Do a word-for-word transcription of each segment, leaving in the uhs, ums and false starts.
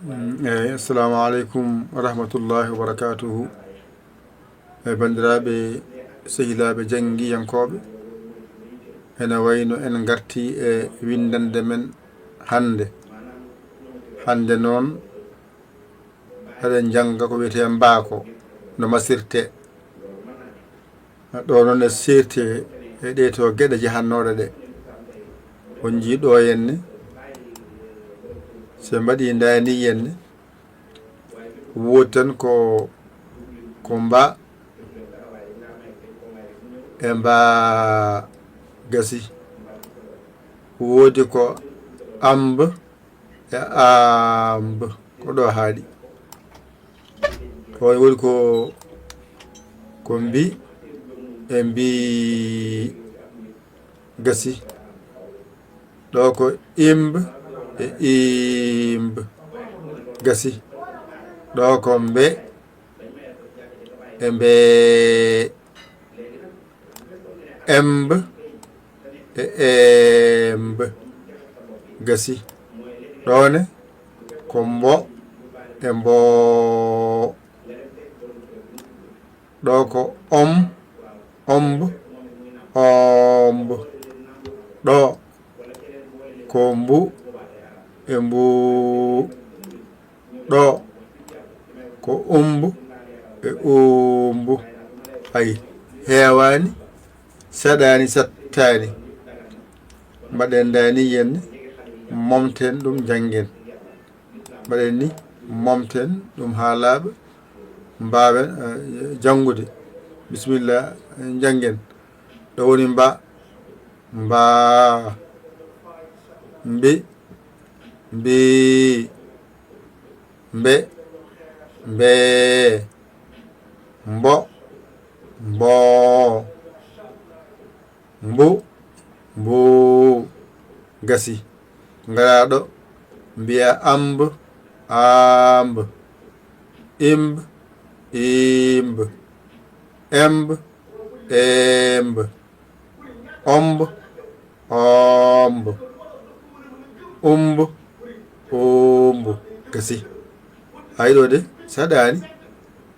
Mm, eyi, assalamu aleykum wa rahmatullahi wa barakatuhu. E banndiraaɓe, sehilaaɓe janngiyankooɓe, ene wayno en ngarti e winndannde men hannde. Hannde noon, eɗen njannga ko wiyetee mbaako, no masirtee. Ɗo noon e seerti e ɗee to geɗe jahannooɗe ɗe. On njii ɗo henne, so mbaɗi ndaani henne, woodi tan ko, ko mba e mba gasi. Woodi ko amb e amb, ko ɗo haaɗi. Ko woni ko, ko mbi e mbi gasi. Ɗo ko imb e imb gasi. Ɗo ko mbe e mbe. Emb e emb gasi. Ɗo ne ko mbo e mbo. Ɗo ko om, omb, omb. Ɗo ko mbu e mbu. Ɗo ko umbu e umbu. Ay, heewaani, saɗaani, sattaani. Mbaɗen ndaani yenne, momten ɗum, njanngen. Mbaɗen ni, momten ɗum haa laaɓa, mbaawen, eh, janngude. Bisimilla, eh, njanngen. Ɗo woni mba, mba, mbi, mbi, mbe, mbe, mbo, mbo. Mbu, mbu, gasi. Ngara ɗo, mbiya amb, amb. Imb, imb. Emb, emb. Omb, omb. Umb, umb. Gasi. Hay ɗo de, saɗaani.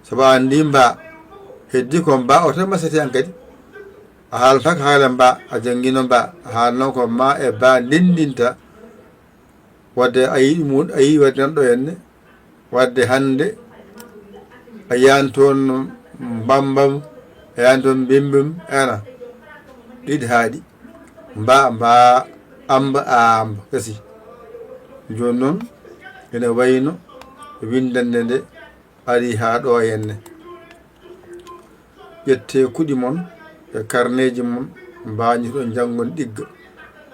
Sabu a anndi mba, heddi ko mba o tan masete an kadi. A haalata ko haala mba, a janngino mba, a haalno ko ma e ba ndenndinta. Wadde a yiɗi mum, a yiɗi wadde nan ɗo henne. Wadde hannde a yiyan toon mbambam, a yiyan toon mbimbim, ena. Ɗiɗi haaɗi. Mba, mba, amba, amba. Gasi. Jooni noon, ene wayno winndannde nde ari haa ɗo henne. Ƴettee kuɗi mon e karneeji mon, mbaañotoɗon, njanngon ɗigga.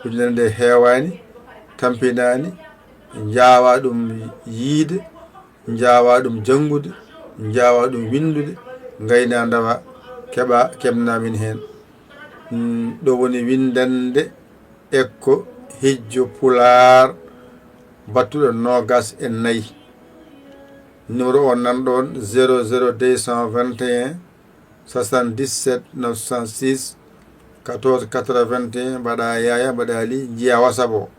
Winndannde nde heewaani, tampinaani, njaawaa ɗum yiyde, njaawaa ɗum janngude, njaawaa ɗum winndude, ngaynaa ndawa, keɓaa, keɓnaa min heen. Mm, ɗo woni winndannde Ekko Hijjo Pulaar battuɗo noogas e nayi. Numéro o nan ɗoon, zéro zéro deux cent vingt et un, soixante-dix-sept neuf cent six, quatorze quatre-vingt-un, mbaɗa Yaaya, mbaɗa Ali, njiya WhatsApp o.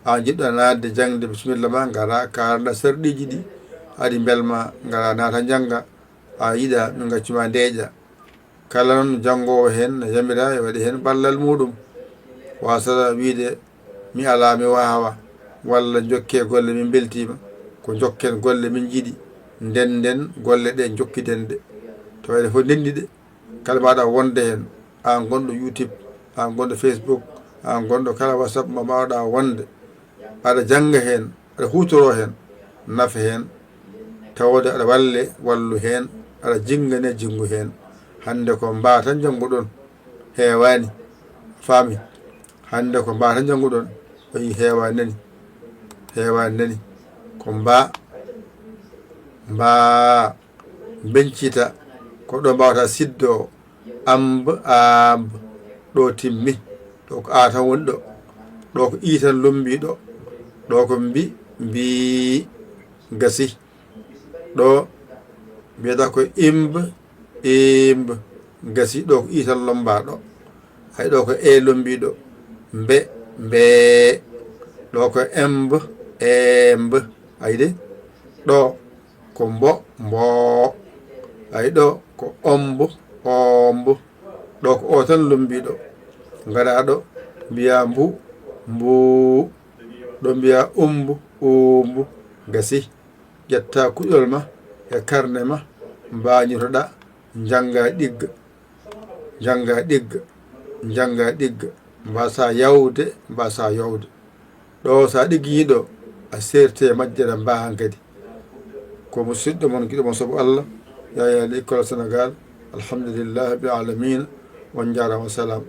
A jiɗɗo naatde jaŋde, bisimilla ma, ngara, kaalana sarɗiiji ɗi, aɗi mbelma, ngara naata njannga, a yiɗa, min ngaccu ma ndeeƴa. Kala noon janngoowo heen ne yamira e waɗi heen ballal muuɗum. Waasata wiyde, "Mi alaa, mi waawaa," walla, "Njokkee golle, min mbeltiima." Ko njokken golle min njiɗi, ndennden golle ɗe, njokkiden ɗe. Tawa eɗen fof ndenndi ɗe. Kala mbaawɗaa wonde heen, aan gonɗo YouTube, aan gonɗo Facebook, aan gonɗo kala WhatsApp mo mbaawɗaa wonde, aɗa jannga heen, aɗa huutoroo heen, nafa heen, tawde aɗa walle wallu heen, aɗa jinngane jinngu heen. Hannde ko mba tan njannguɗon, heewaani, faami. Hannde ko mba tan njannguɗon, o yii heewaani nani, heewaani nani. Ko mba, mba, mbeñcita, ko ɗo mbaawata siddo o, amb, amb, ɗo timmi, ɗo ko a tan woni ɗo, ɗo ko i tan lombii ɗo, ɗo ko mbi, mbi, gasi. Ɗo mbiyata ko imb, imb, gasi, ɗo ko i tan lombaa ɗo. Hay ɗo ko e lombii ɗo, mbe, mbe, ɗo ko emb, emb, ay de, Ɗo ko mbo, mboo. Ay, ɗo ko ombo, oombo. Ɗo ko o tan lumbiiɗo. Ngaraa ɗo, mbiyaa mbu, mbuu. Ɗo mbiyaa umbu, uumbu. Gasi. Ƴetta kuɗol ma e karne ma, mbaañotoɗaa, njanngaa ɗigga. Njanngaa ɗigga, njanngaa ɗigga, mbaasaa yawde, mbaasaa yawde. Ɗo so a ɗigginii ɗo, a seerti e majje, aɗa mbaa hankadi. Ko musiɗɗo mon, giɗo mon sabu Allah, Yaya L'école Sénégal. Alhamdulillahi rabbil alamina. On njaaraama, salaam.